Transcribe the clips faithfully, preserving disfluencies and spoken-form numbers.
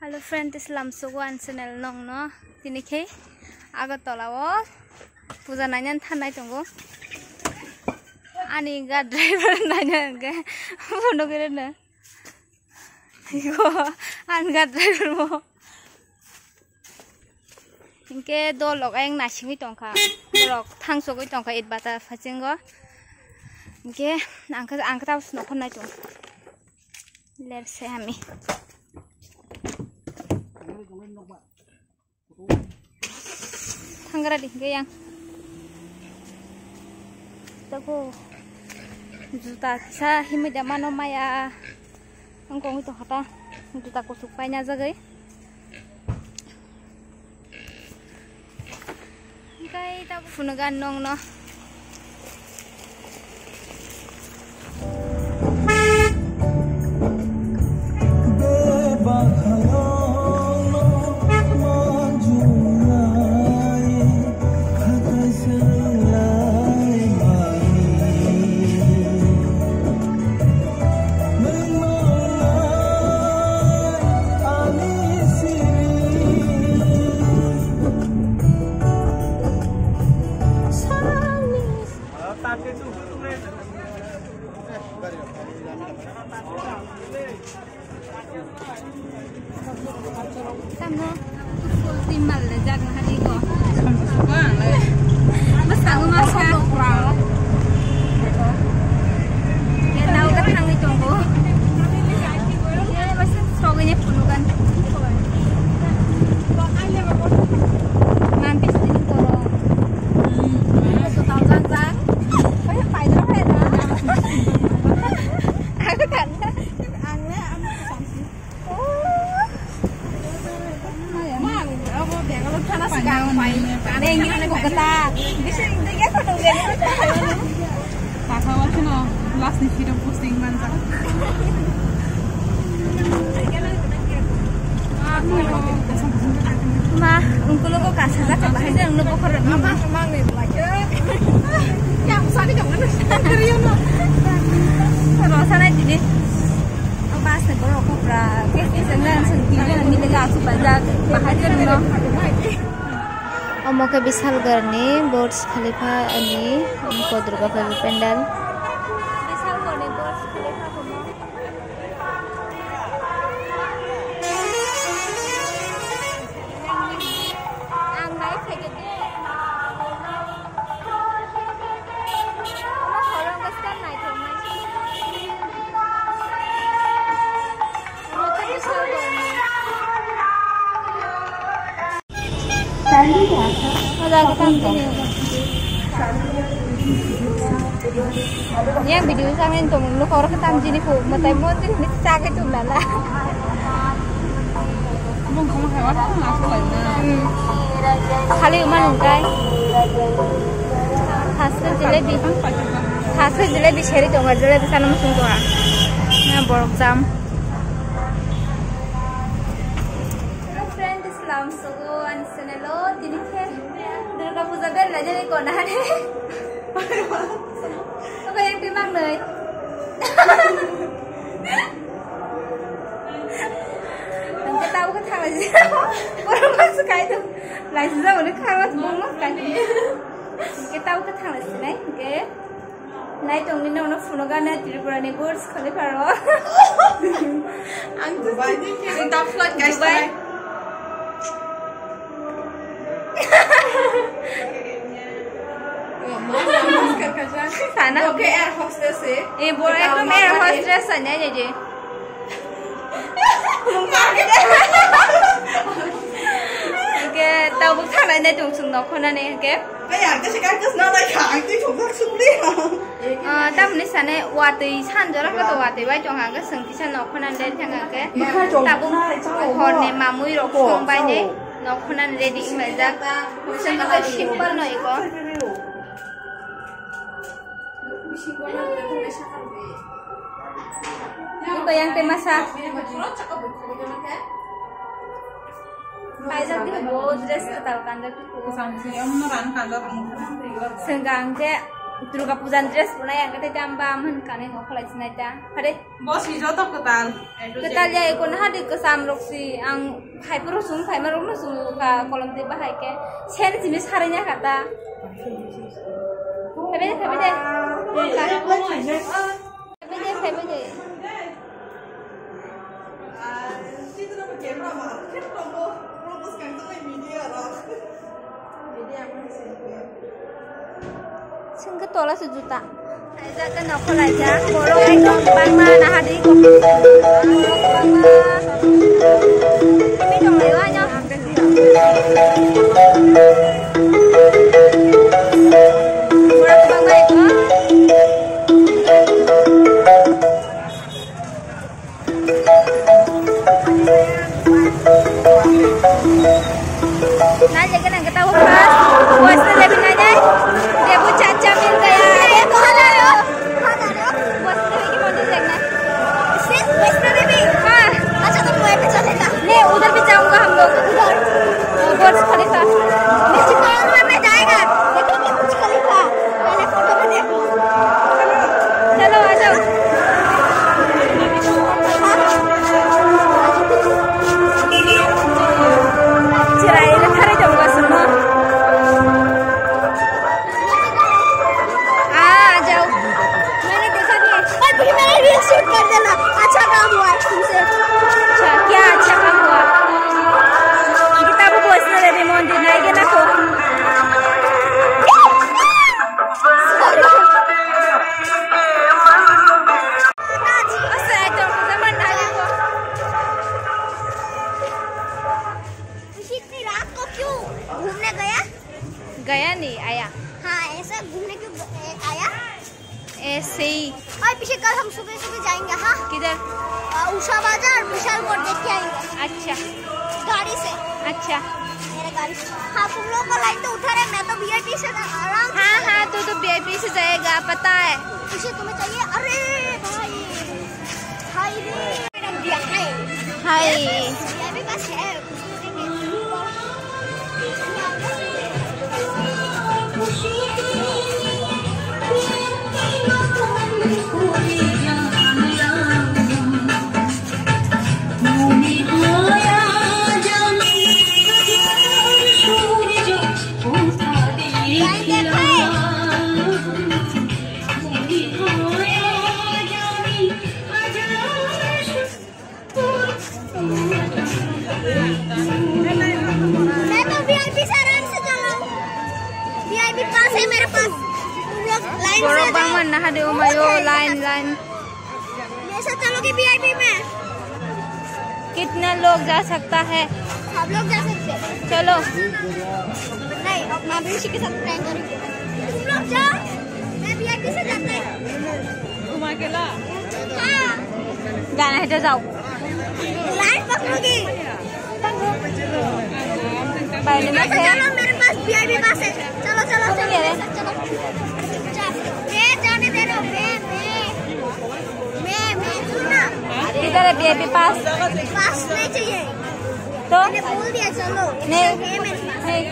Hello friend, islam sugo an channel nong no tini khe Agartala o puja naina thanai tongo. Ani ga driver naina hwnkhe bono khe rwno. Igo an ga driver mo. Hwnkhe dolok ayang nasingwi tongkha. Dolok thangsogwi tongkha it bata phasingo. Hwnkhe ang khe, ang khe tabuk nokho nai tongo. Ler se hami. Thangra di hwnkhe yang. Tako juta kisa himwi da mano maya. Ang kongwi tongkha ta. Juta kuchuk paina jagwi. Hwnkhe tabuk phunugo ang nongno. Tamo full team mal le jag na hari ko. Bwskango masa. Ye tau ka thangwi tongo. Ye bwsa sogwi ne phunugan. Mantis tini toro. Tau jak jak. Kaya pai jak pai jak. Aku tak. Ang le ang. Ma, ungkulo ko kasa jaka bahai jang no bokhor ma. Yang sani jang no. Ro sanai dini. Ang bus ni borok kopra, ke ke jeng jang sung ti jang ni lega asu bajak, bahai jang no. Omo khe Bishalgarh ni Burj Khalifa ni Durga Puja pandal. Bishalgarh ni Burj Khalifa komo. Ang bai khaikhe de. Omo khorang bwskang naithoknai. Omo khe Bishalgarh ni. Oda khe tang tini. Yang video sangin tong nukho oro khe tang jini phu mwtai mondir ni chagwi tong lala. Bung khama khai wa thang asuk lai na. Hmm. Khali uma nungkai. Haste jalebi. Haste jalebi seri tongo, jalebi sana musung tongo. Na borok jam. Hello friend, salam sogo ani channel o. Tini khe Durga Puja bel lai jani kona hani. Oke, yang timang noi. Ang khe tabuk khe thang lai si. Borok ma swkai do. Lai si jabo ni kharma bong ma swkai. Ang khe tabuk khe thang lai si nai. Ang khe nai tong ni nono phunugo na Tripura ni Burj Khalifa ro. Ang to Dubai ni khe top flight guys. Dubai. Sana. Oke, air hostess eh. Eh, boro ekdom air hostess sanya aja je. Oke, tabuk thanglai nai tong chwng nok khonani oke. Kaya, kasi kaya, kasi na lai kha, ang ti thok thok sukli. Ah, tamni sane watwi san jora kha to watwi bai tong hang. Sengtisa nok khonani le thang hang khe. Tabuk horni mamui rok song bai ni nok khonani ready wng laijak. Sengtisa simple no iko. Iko yang te masa. Paijak di bo dress kwtal kanjak. Kusam si, omo ran kanjak. Sengkang khe. Durga puja ni dress punai ang kete jamba aman kane ngo kholai sinai ta. Hare. Boss ni joto kwtal. Kwtal ya iko na hadi kwcham rok si ang phaiphuru sung phaima rok no sung ka kolom de bahai ke. Sen simi sarinya kata. Phaibai de, phaibai de. Phaibai de, phaibai de. Sengke tola se juta. Kaijak ke nokho laijak. Borok ekdom bangma nahadi. Borok bangma. Tumi tong laio ano. Borok bangma ekdom. Nai lagi nang kita first. Boys ne lebih nai nai. Dia bu caca min gaya. Boys ne lebih mau di lagi. सिर्फ वैष्णो देवी? हाँ। अच्छा, तो वहीं पे चलेगा। नहीं, उधर भी जाऊंगा हम लोग। उधर? बुर्ज खलीफा। नीचे कॉर्नर में जाएगा। देखो, बुर्ज खलीफा। पहले फोटो में देखो। चलो, आ जाओ। Chwraino tharwi tongo aswkno. आ जाओ। मैंने देखा नहीं है। और फिर मैंने रील शूट कर देना। अच्छा काम हुआ है तुमसे। अच्छा, क्या अच्छा काम हुआ? Kita bu boys na ready mon di nai gena ko. इतनी रात को क्यों घूमने गया? गया नहीं, आया। हाँ, ऐसा घूमने क्यों ग-, ए, आया? ऐसे ही। और पीछे कल हम सुबह सुबह जाएंगे, हाँ? किधर? अ, उषा बाजार, विशाल मार्ट देख के आएंगे। अच्छा। गाड़ी से। अच्छा। मेरे गाड़ी से। हाँ, तुम लोग का लाइन तो उठा रहे, मैं तो वीआईपी से ना, आराम से हाँ, जाएगा। हाँ, तू तो वीआईपी से जाएगा, पता है। पीछे तुम्हें चाहिए? अरे भाई, हाय रे। मैडम दिया, हाय। हाय। वीआईपी बस है। मैं तो वीआईपी से आराम से चला हूँ। वीआईपी पास है मेरे पास। तुम लोग लाइन से Borok जाओ। Bangma nahade, oh my, oh, line, line. मेरे साथ चलोगे वीआईपी में? कितना लोग जा सकता है? सब लोग जा सकते हैं। चलो। नहीं, अब मैं भी इसी के साथ प्रैंक करूँगी। तुम लोग जाओ, मैं वीआईपी से जाता हूँ। तुम अकेला? हाँ। गाना है तो जाओ। लाइन पकड़ोगी? पहले मैं थे। चलो, मेरे पास वीआईपी पास है। चलो, चलो, चलो, मेरे साथ चलो। मैं जाने दे रहा हूँ, मैं, मैं। मैं, मैं, सुन ना। किधर है वीआईपी पास? पास नहीं चाहिए। तो? मैंने बोल दिया, चलो। नहीं। ये मेरे पास। नहीं।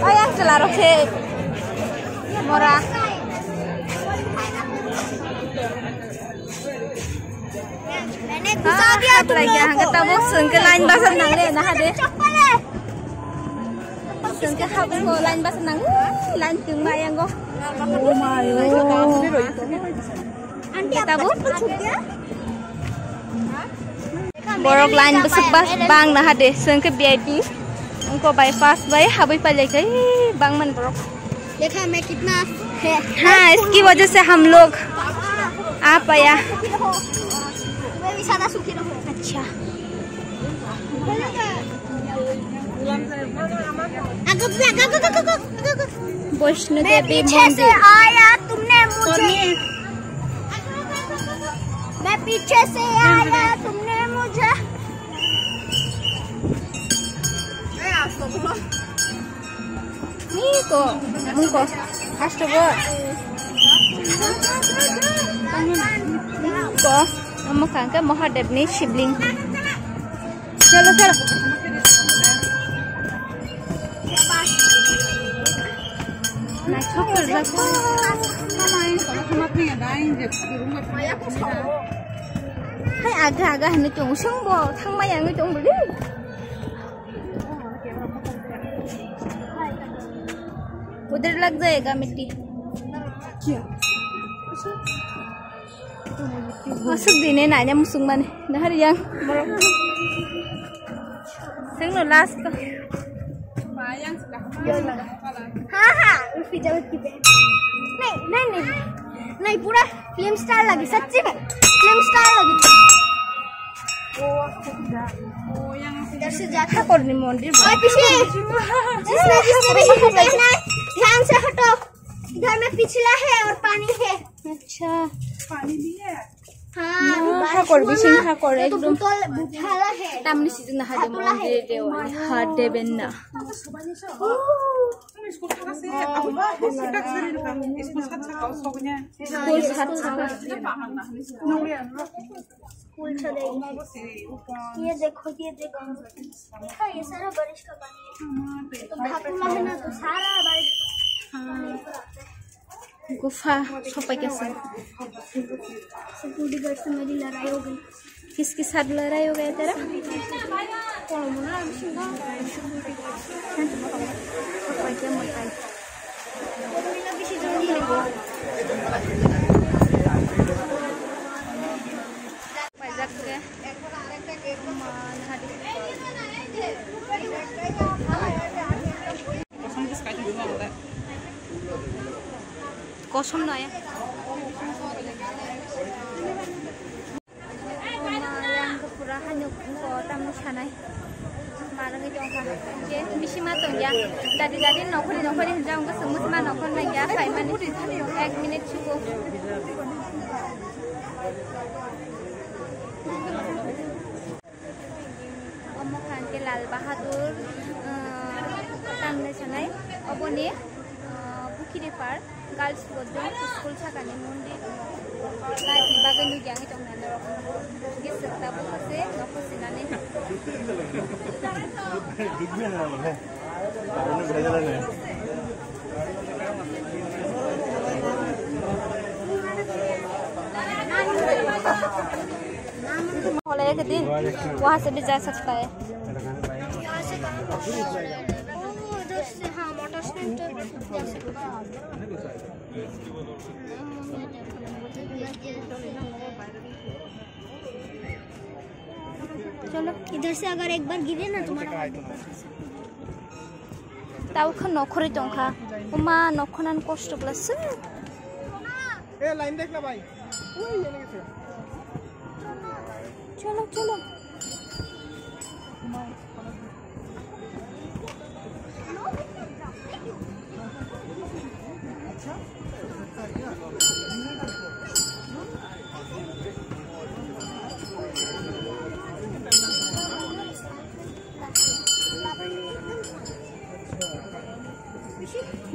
Oh, yang celarok sih. Mora. मैंने घुसा दिया तुम लोगों को। Kita bo sengke line basa nang le, nah de. चप्पल है। Sengke hapung ko line basa nang, line tung ma yang go. Oh my God. Aunty, आपका चप्पल छूट गया? Borok line bwswk bas bang na hade, sengke V I P. Ungko bypass bai habwi pailai kai bang man borok. देखा मैं कितना है। हाँ, इसकी वजह से हम लोग आ पाया। मैं भी सदा सुखी रहूं। अच्छा। वैष्णो मैं देवी पीछे से मंदिर। आया, तुमने मुझे, मैं पीछे से आया, तुमने मुझे। Niko, muko, asto bo. Ko, amo kangke Mahadev ni sibling. Chalo, chalo. Hai aga aga hinwi tongo, songbo thangmaya wngwi tongbo de. Udhar lag jayega mitti. Aswk dine naina musuk mani. Nahar yang. Sengno last ko. Ha ha, Rufi Jawed ki band. Nahi, nahi, nahi. Nahi, pura film star lagi, sacchi mein. Film star lagi. इधर से जाते हैं। ठाकुर ने मंदिर। और पीछे जिसने जिसने भी पहना है, ध्यान से हटो। घर में पिछला है और पानी है। अच्छा। पानी भी है। हाँ, हाँ, बारिश ठाकुर हुआ भी सिंह ना, ठाकुर तो एकदम। बोतल, बोतला है। Tamni sijin na hade बोतला है। Mondir de, hade benna. School sat sat. School sat sat. ये देखो, ये देखो। देखा, ये सारा बारिश का पानी है। तो भातुला है ना, तो सारा बारिश का पानी ऊपर आता है। गुफा सफाई कैसे? Security guard से मेरी लड़ाई हो गई। किसके साथ लड़ाई हो गया तेरा? Kosom no ya. Yang pura hanyuk ko tamni sanai. Marangwi tongkha. Je bisi ma tongya. Dadi dadi nokhori nokhori hinjang ko sungmu sima nokhor nangya. Paimani ek minute sugo. Omo khan khe Lal Bahadur, ah, tamni sanai, oboni, ah, Bukhiripar Girls Boarding School sakani mondir, light ni bagwi nukya wngwi tongna norok. Gisik tabuk se nokho sinani. बोला एक दिन वहाँ से भी जा सकता है। यहाँ से कहाँ? वो उधर से, हाँ, मोटर स्टैंड तक जा सकता है। चलो, इधर से अगर एक बार गिरे ना तुम्हारा। Tao khe nokhorwi tongkha. Oma nokhonan kosto bwla se. ए लाइन देख ना भाई। Cholo, cholo.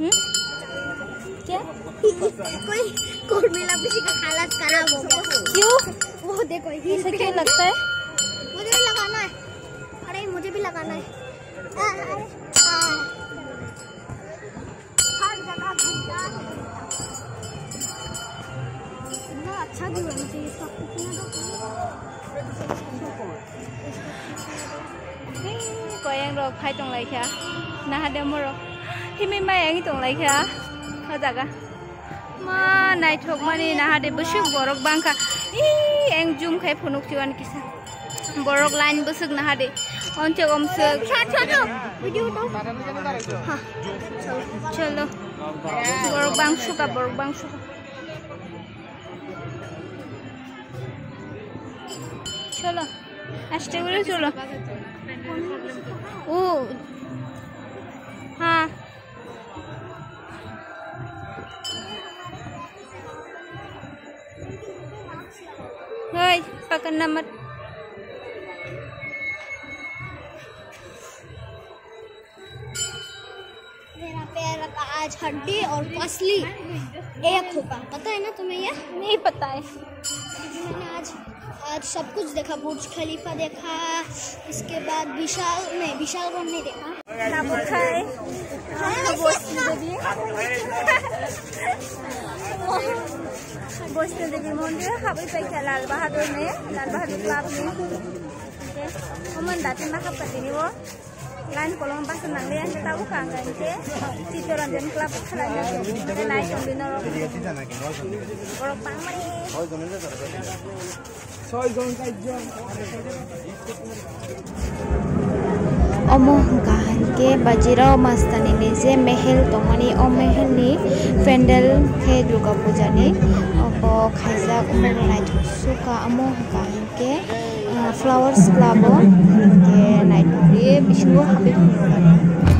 हम्म? क्या? कोई कोर्ट में लपसी का हालत खराब हो गया। क्यों? वो देखो, ये ऐसा क्यों लगता है? मुझे भी लगाना है। अरे, मुझे भी लगाना है। आ, अरे, आ। हर जगह घूमता है। इतना अच्छा भी होना चाहिए, सब कुछ ना। Koyang rok phai tong lai kha. Naha de morok. Himi mai ang tong lai kha. O jaga. Ma naithok mani naha de bwswk borok bangkha. Ih, ang zoom khai phunuk chiwan kisa. Borok line bwswk naha de. Onse omswk. Video to. Ha. Cholo. Borok bang suka, borok bang suka. Cholo. Aste guri cholo. O. Ha. Hoi, pakan namat. मेरा पैर का आज हड्डी और पसली एक होगा, पता है ना तुम्हें ये? नहीं पता है। मैंने और सब कुछ देखा, बुर्ज खलीफा देखा, इसके बाद विशाल, नहीं, विशाल रोड नहीं देखा। Tabuk khai, bosti debi. Bosti debi mondir, habwi paikha Lal Bahadur ni, Lal Bahadur Club ni. Oman dati ma happa tini bo. Line kolom basa nangle ang ta uka ang ke. Chittaranjan Club khala ni. Nai tong dino. Borok bangmani. Omo hwnkha hinkhe Bajirao Mastani ni je mehel tongmani, o mehel ni pandal khe Durga Puja ni obo khaijak, omo naithok sukha. Omo hwnkha hinkhe, ah, Flowers Club o hinkhe naithok ri bisingo habwi phunukgo.